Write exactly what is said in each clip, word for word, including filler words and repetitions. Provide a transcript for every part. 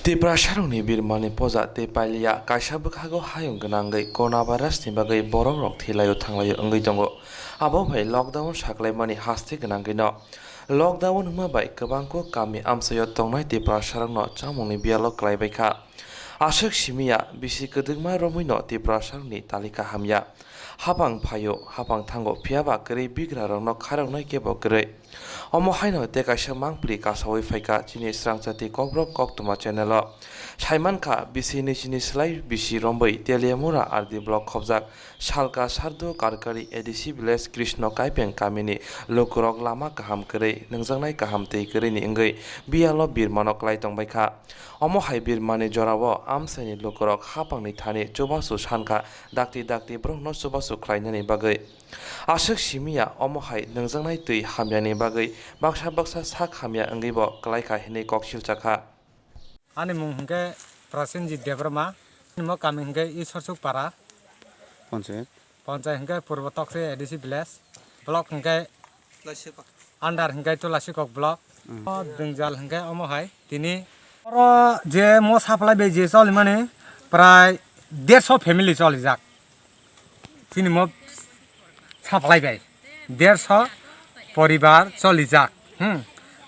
Tiprasarokni birmani poja tei pailiya kaisa bwkhago hayung gwnangwi coronavirusni bagwi borokrok thwilaio thanglaio wngwi tongo. Abo bai lockdown saklaimani haste gwnangwino. Lockdown wngma bai kwbangkuk kami amchaio tongnai Tiprasarokno chamungni biyalo klaibaikha. Aswk simiya bisi kwdwkma romwino Tiprasarokni talika hamya. Hapang phaio, hapang thango, phiyaba kwrwi bigrarokno khairoknai kebo kwrwi. Omo haino tei kaisa mangpili kasaui phaikha chini Srangchati Kokborok Koktwma channel o. Saimankha, bisi ni chini slai bisi romwi Teliamura R D block khobjak Salka Sardu Karkari A D C village Krishno Kaipeng kamini lukurok lama kaham kwrwi, nungjaknai kaham twi kwrwini wngwi biyalo birmano klai tongbaikha. Omo hai birmani jorao amchaini lukurok hapangni thani chubachu sankha, dakti dakti borokno chubachu khlainani bagwi. Aswk simiya omo hai nungjaknai twi hamyani bagwi baksa baksa sak hamya wngwibo kwlaikha hinwi kok silchakha. Ani mung hwnkhe Prasenjit Debbarma, ani mo kami hwnkhe Isorsuk Para. Panchayat. Panchayat hwnkhe Purbo Tokse A D C village, block hwnkhe under hwnkhe Tulasikok block. Mm. O Dwngjal hwnkhe omo hai tini. Oro je mo supply bai je cholimani prai derso family cholijak. Chini mo supply bai derso poribar cholijak. Hmm.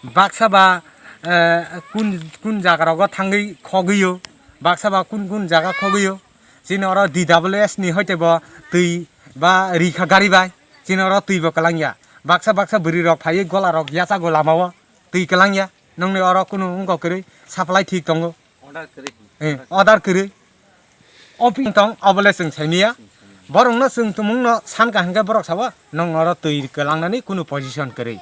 Baksa ba, eh, kun, kun jagarogo thangwi khogwio, baksa ba kun kun jaga khogwio. Chini oro D W S ni hoite bo twi ba rikha gari bai. Chini oro twi bo kwlangya. Baksa baksa bwrwi rok phaiwi gola rok yachago lama o twi kwlangya. Nongni oro kunu wngkok kwrwi supply thik tongo. Order kwrwi. Eh, order kwrwi. Office tong obole chwng saimanya. Borokno chwng tumungno sankha hwnkhe borok sabo nong oro twi kwlangnani kunu position kwrwi.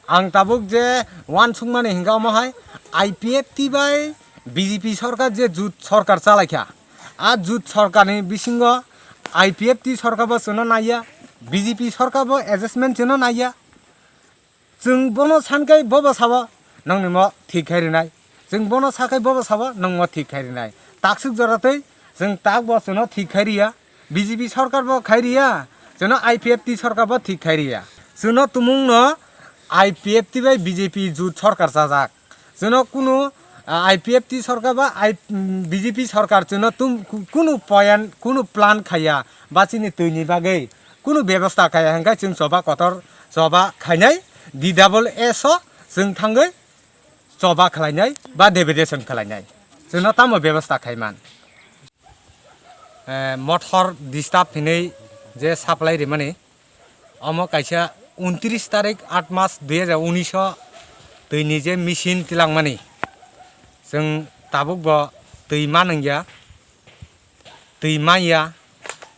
Ang tabuk je uansukmani hingka omo hai I P F T bai B J P sorkar je jut sorkar chalaikha, a jut sorkarni bisingo I P F T sorkarbo chwngno naiya, B J P sorkarbo adjustment chwngno naiya. Chwng bono sankhai bobo sabo nongni mo thik khai rinai. Chwng bono sakhai bobo sabo nong mo thik khai rinai. Takswk jora twi chwng tak bo chwngno thik khai riya. B J P sorkar bo khai riya, chwngno I P F T sorkar bo thik khai riya. Chwngno tumungno I P F T bai B J P jut sorkar chajak. Chwngno kunu, ah, I P F T sorkar ba I-, mm, B J P sorkar chwngno tum-, ku-, kunu poyan, kunu plan khaiya ba chini twini bagwi kunu bebosta khaiya, hwnkhe chwng choba kotor choba khainai, D W S o chwng thangwi choba khlainai ba degradation khlainai. Chwngno tamo bebosta khaiman? Eh, motor disturb hinwi je supply rimani, omo kaisa untris tarik aat mas dui hajar unis o twini je machine tilangmani, chwng tabuk bo twi ma nungya, twi manya.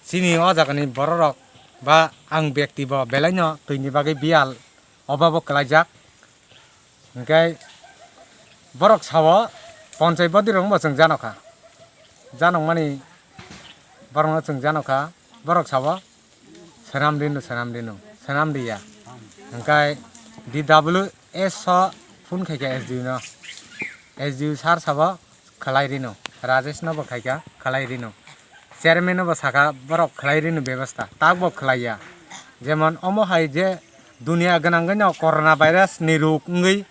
Chini o jagani bororok ba ang bekti bo belaino twini bagwi biyal obabo kwlaijak. Hingke borok sao, ponchai bodi rok bo chwng janokha, janokmani borokno chwng janokha, borok sao swnam rino, swnam rino, swnam riya. Hingke D W S o phone khaikha S D O no, S D O sir sao khlai rino, Rajesh no bo khaikha khlai rino, chairman no bo sakha borok khlai rino bebosta, tak bo khlaiya. Jemon omo hai je dunia gwnangwi no corona virus ni rok wngwi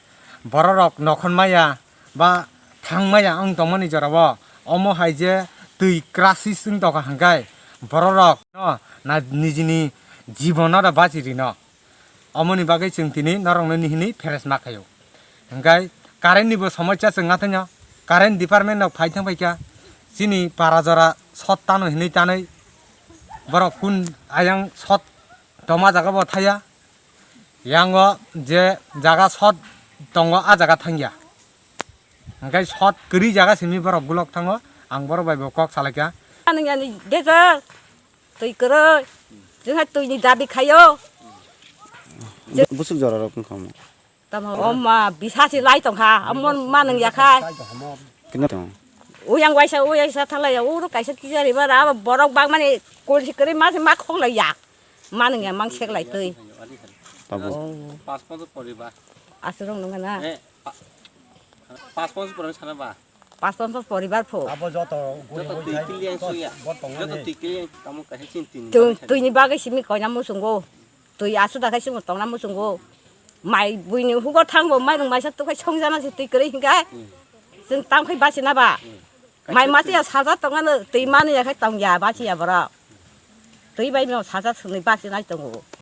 bororok nokhon maya ba thang maya wng tongmani jorao, omo hai je twi crisis wng tongkha hwnkhe bororok no na nijini jibono da bachi rino. Omoni bagwi chwng tini norokno nihini pheres ma khaio. Hwnkhe current ni bo somosya chwng athaino, current department rok phai thang phaikha, chini para jora short tano hinwi tanwi borok kun ayang short tongma jaga bo thaya. Yango je jaga short tongo, a jaga thangya. Hingke short kwrwi jaga simi borok gulok thango, ang borok bai bo kok salaikha. Ani, ani, desa, twi kwrwi, jengha twi ni dabi khayo. Busuk jora rok wngkha omo. Tamo, oma, bisa si lai tongkha, amo manung yakha. Kino tong. Uyang waisa, uyaisa thalaya, uro kaisa kisa riba, abo borok bangmani, kol si kwrwi ma si ma khoklaiya. Manung ya mang seklai twi. Tabuk. Oh. Pas ponchos poribar. Aswrwng nung na. Eh, pa-, pas ponchos poribar sana ba? Pas ponchos poribar pho. Abo joto guri joto guri twi khai, kiliang joto suya. Bot tongmani. Joto twi kiliang tamo kaisa chin tini. Twi, bagwi twi ni bagwi simi koina muchungo. Twi asu da khai simi tongna muchungo. Mai buini hugo thangbo mairung maisa tukhai songjana se twi kwrwi hinkhe. Chwng tangkhai bachina ba. Mai masiya saja tongano twi mani yakhai tongya basiya borok. Twi bai no saja swnwi bachinai tongo.